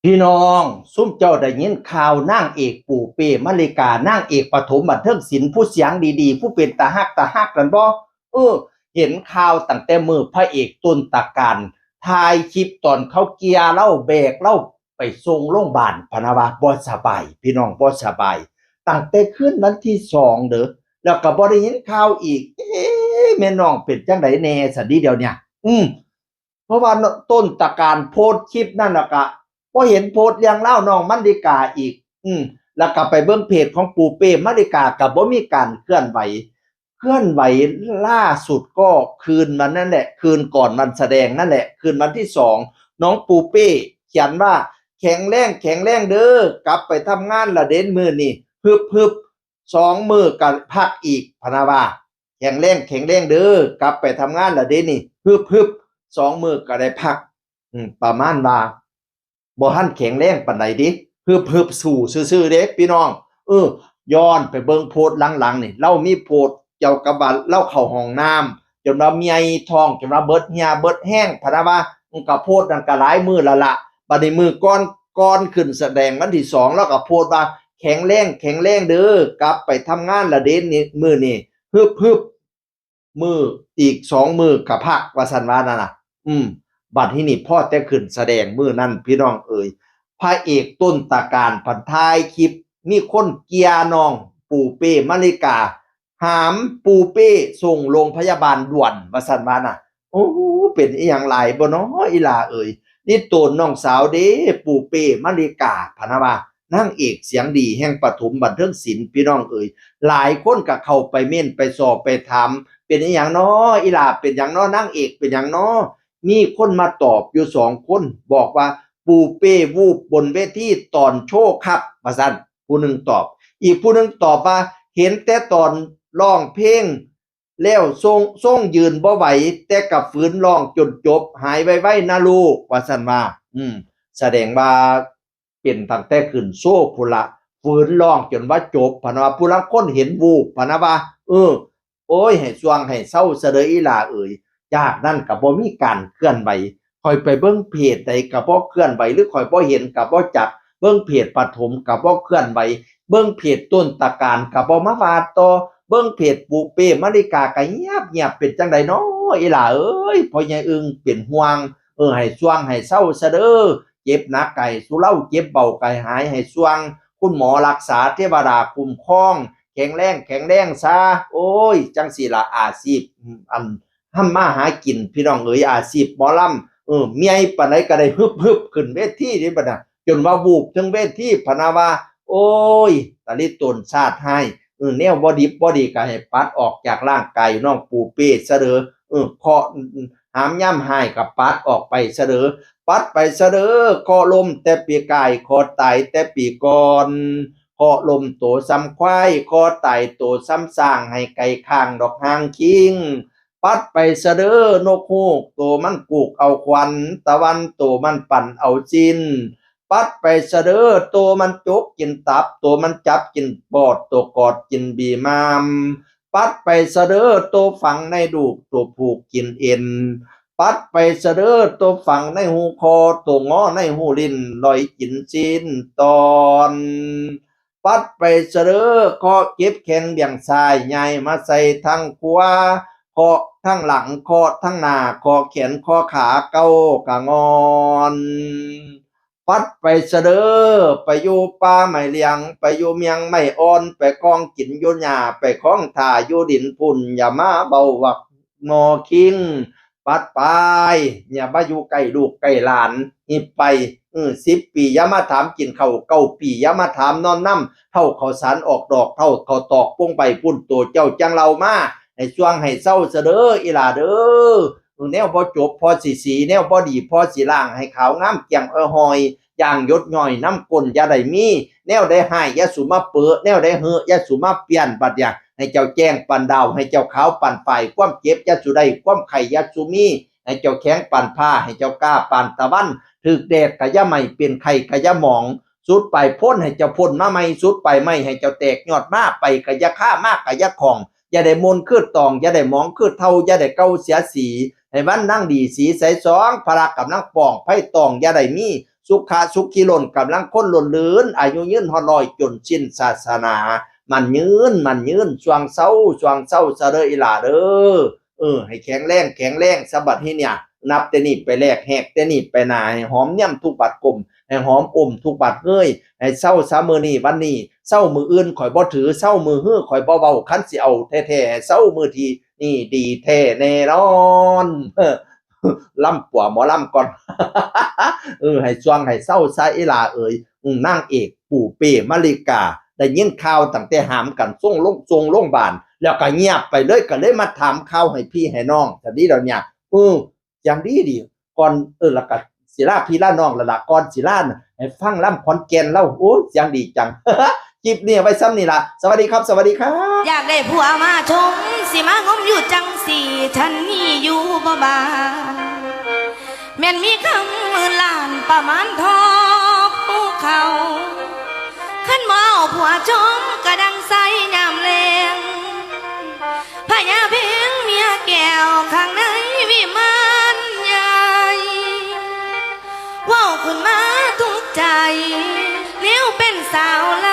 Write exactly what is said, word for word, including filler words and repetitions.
พี่น้อง ซุมเจ้าได้ยินข่าวนางเอกปูเป้มะลิกา นางเอกปฐมบันเทิงศิลป์ ผู้เสียงดีๆ ผู้เป็นตาฮักตาฮักนั่นบ่ เออ เห็นข่าวตั้งแต่มื้อพระเอกต้นตระการ ถ่ายคลิปตอนเขาเกียร์เล่าแบกเล่าไปส่งโรงพยาบาล พะนะว่าบ่สบาย พี่น้อง บ่สบาย ตั้งแต่คืนวันที่สองเด้อ แล้วก็บ่ได้ยินข่าวอีก เอ๊ะ แม่น้องเป็นจั่งใดแน่ ซั่นเด้เดี๋ยวเนี่ย อืม เพราะว่าต้นตระการโพสต์คลิปนั่นแล้วก็บ่เห็นโพสต์เรื่องราวน้องมะลิกาอีก อืม แล้วก็ไปเบิ่งเพจของปูเป้มะลิกา ก็บ่มีการเคลื่อนไหว เคลื่อนไหวล่าสุดก็คืนวันนั่นแหละ คืนก่อนวันแสดงนั่นแหละ คืนวันที่สอง น้องปูเป้เขียนว่า แข็งแรง แข็งแรงเด้อ กลับไปทำงานละเด้มื้อนี้ ฮึบฮึบ สองมื้อก็พักอีก พะนะว่า แข็งแรง แข็งแรงเด้อ กลับไปทำงานละเด้นี่ ฮึบฮึบ สองมื้อก็ได้พัก อืม ประมาณว่า บ่ทันแข็งแรงปานใดเด้ ฮึบฮึบ สู้ซื่อๆ เด้พี่น้อง เออ ย้อนไปเบิ่งโพสต์หลังๆ นี่ ลาวมีโพสต์เกี่ยวกับว่าลาวเข้าห้องน้ำ จนว่าเมื่อยท้อง จนว่าเบิดเหี่ยเบิดแฮง พะนะว่า อืม ก็โพสต์นั่นก็หลายมื้อแล้วล่ะ บัดนี้มื้อก่อน ก่อนขึ้นแสดงวันที่สอง ลาวก็โพสต์ว่า แข็งแรง แข็งแรงเด้อ กลับไปทำงานละเด้นี่ มื้อนี้ ฮึบฮึบ มื้ออีกสองมื้อก็พัก ว่าซั่นว่านั่นน่ะ อืม บัดทีนี้พอแต่ขึ้นแสดงมื้อนั้น พี่น้องเอ๋ย พระเอกต้นตระการพันถ่ายคลิป มีคนเกียร์น้องปูเป้มะลิกา หามปูเป้ส่งโรงพยาบาลด่วน ว่าซั่นว่าน่ะ โอ้ เป็นอีหยังหลายบ่น้อ อีหล่าเอ๋ย นี่โตนน้องสาวเด้ ปูเป้มะลิกา พะนะว่า นางเอกเสียงดีแห่งปฐมบันเทิงศิลป์ พี่น้องเอ๋ย หลายคนก็เข้าไปเม้นไปสอบไปถาม เป็นอีหยังน้อ อีหล่าเป็นหยังน้อ นางเอกเป็นหยังน้อ มีคนมาตอบอยู่สองคน บอกว่า ปูเป้วูบบนเวทีตอนโชว์ครับ ว่าซั่น ผู้หนึ่งตอบ อีกผู้หนึ่งตอบว่า เห็นแต่ตอนร้องเพลง แล้วทรง ทรงยืนบ่ไหว แต่ก็ฝืนร้องจนจบ หายไวๆ นะลูก ว่าซั่นว่า อืม แสดงว่าเป็นตั้งแต่ขึ้นโชว์พุ้นละ ฝืนร้องจนว่าจบ พะนะว่า ผู้ลางคนเห็นวูบ พะนะว่า เออ โอ้ย ให้ส่วงให้เซาซะเด้ออีหล่าเอ๋ย จากนั้นก็บ่มีการเคลื่อนไหว ข้อยไปเบิ่งเพจใดก็บ่เคลื่อนไหว หรือข้อยบ่เห็นก็บ่จัก เบิ่งเพจปฐมก็บ่เคลื่อนไหว เบิ่งเพจต้นตระการก็บ่มาว่าต่อ เบิ่งเพจปูเป้มะลิกาก็เงียบเงียบ เป็นจั่งใดน้อ อีหล่าเอ๋ย พ่อใหญ่อึ่งเป็นห่วง เออ ให้ส่วงให้เซาซะเด้อ เจ็บหนักก็ให้สู่เลา เจ็บเบาก็ให้หาย ให้ส่วงคุณหมอรักษา เทวดาคุ้มครอง แข็งแรง แข็งแรงซะ โอ้ย จั่งซี้ล่ะอาชีพ อัน ทำมาหากิน พี่น้องเอ๋ย อาชีพหมอลำ เออ เมื่อยปานใดก็ได้ฮึบๆ ขึ้นเวทีเด้บัดน่ะ จนว่าวูบเทิงเวที พะนะว่า โอ้ย ตะลิตนชาติฮ้าย เออ แนวบ่ดิบบ่ดีก็ให้ปัดออกจากร่างกายน้องปูเป้ซะเด้อ เออ เคราะห์ หามยามฮ้ายก็ปัดออกไปซะเด้อ ปัดไปซะเด้อ เคราะห์ล้มแต่ปีกาย เคราะห์ตายแต่ปีก่อน เคราะห์ล้มโตส่ำควาย เคราะห์ตายโตส่ำช้าง ให้ไก่ค้างดอกหางคิง ปัดไปซะเด้อนกฮูก โตมันกูกเอาควัน ตะวันโตมันปั่นเอาสิ้น ปัดไปซะเด้อ โตมันจกกินตับ โตมันจับกินปอด โตกอดกินบีมาม ปัดไปซะเด้อ โตฝังในดูก โตผูกกินเอ็น ปัดไปซะเด้อ โตฝังในหูคอ โตงอในหูลิ้น ลอยกินสิ้นตอน ปัดไปซะเด้อ เคราะห์เจ็บแข้งเบี่ยงซ้าย ย้ายมาใส่ทางขวา เคราะห์ทางหลัง เคราะห์ทางหน้า เคราะห์แขน เคราะห์ขา เก่ากะงอน ปัดไปซะเด้อ ไปอยู่ป่าไม้เลี้ยง ไปอยู่เมียงไม้อ่อน ไปคองกินอยู่หญ้า ไปคองถ่าอยู่ดินพุ้น อย่ามาเว้าวักหมอคิง ปัดไป อย่ามาอยู่ใกล้ลูกใกล้หลาน หิบไป เออ สิบปี อย่ามาถามกินข้าว เก้าปี อย่ามาถามนอนนำ เฒ่าข้าวสารออกดอก เฒ่าข้าวตอกปงใบพุ้น โตเจ้าจั่งเล่ามา ให้ส่วงให้เซาซะเด้อ อีหล่าเด้อ เออ แนวบ่จบพอสิสี แนวบ่ดีพอสิล้าง ให้ขาวงามแจ่มเอ่อฮอย อย่างหยดย้อยน้ำก้นอย่าได้มี แนวใดฮ้ายอย่าสู่มาเปอะ แนวใดเฮอะอย่าสู่มาเปียน บัดเนี่ย ให้เจ้าแจ้งปานดาว ให้เจ้าขาวปานฝ้าย ความเจ็บอย่าสู่ได้ ความไข้อย่าสู่มี ให้เจ้าแข็งปานผ้า ให้เจ้ากล้าปานตะวัน ถืกแดดกะอย่าไหม้ เป็นไข้กะอย่าหมอง สุดปลายพ้นให้เจ้าพ้นมาใหม่ สุดปลายไม้ให้เจ้าแตกยอดมา ไปกะอย่าคา มากะอย่าข้อง อย่าได้มนคือตอง อย่าได้หมองคือเฒ่า อย่าได้เก่าเสียสี ให้วันนั่งดีสีใสสอง พละกำลังป่อง ไผตองอย่าได้มี สุขะสุขีล้นกำลังคนล้นเลิน อายุยืนฮอดร้อยจนสิ้นศาสนา หมั้นยืน หมั้นยืน ช่วงเซา ช่วงเซาซะเด้ออีหล่าเด้อ เออ ให้แข็งแรง แข็งแรงซะบัดนี้เนี่ย นับแต่นี้ไปแลก แฮกแต่นี้ไปหน้า ให้หอมแนมทุกบาดก้ม ให้หอมอมทุกบาดเงย ให้เซาซะมื้อนี้วันนี้ เซามื้ออื่นข้อยบ่ถือ เซามื้อฮือข้อยบ่เว้า คันสิเอาแท้ๆ ให้เซามื้อที่นี่ดีแท้แน่นอน ล่ำปัวหมอลำก่อน เออ ให้ช่วงให้เซาซะอีหล่าเอ๋ย อืม นางเอกปูเป้มาริกา ได้ยินข่าวตั้งแต่หามกันส่งโรง ส่งโรงบาล แล้วก็เงียบไปเลย ก็เลยมาถามข่าวให้พี่ให้น้อง จั่งซี้ดอกเนี่ย เออ เสียงดีดี ก่อน เออ แล้วก็สิลาพี่ลาน้องแล้วล่ะ ก่อนสิลาน่ะ ให้ฟังลำขอนแก่นลาว โอ้ย เสียงดีจัง คลิปนี้เอาไว้ซ่ำนี่ล่ะ สวัสดีครับ สวัสดีครับ อยากได้ผัวมาชม สิมางมอยู่จั่งซี้ ฉันมีอยู่บ่บา แม่นมีคำหมื่นล้านประมาณเท่าภูเขา คันบ่เอาผัวชมกะดังไซยามแลง พญาเพ็งเมียแก้วข้างในวิมานใหญ่ เว้าขึ้นมาทุกข์ใจ แนวเป็นสาวลาว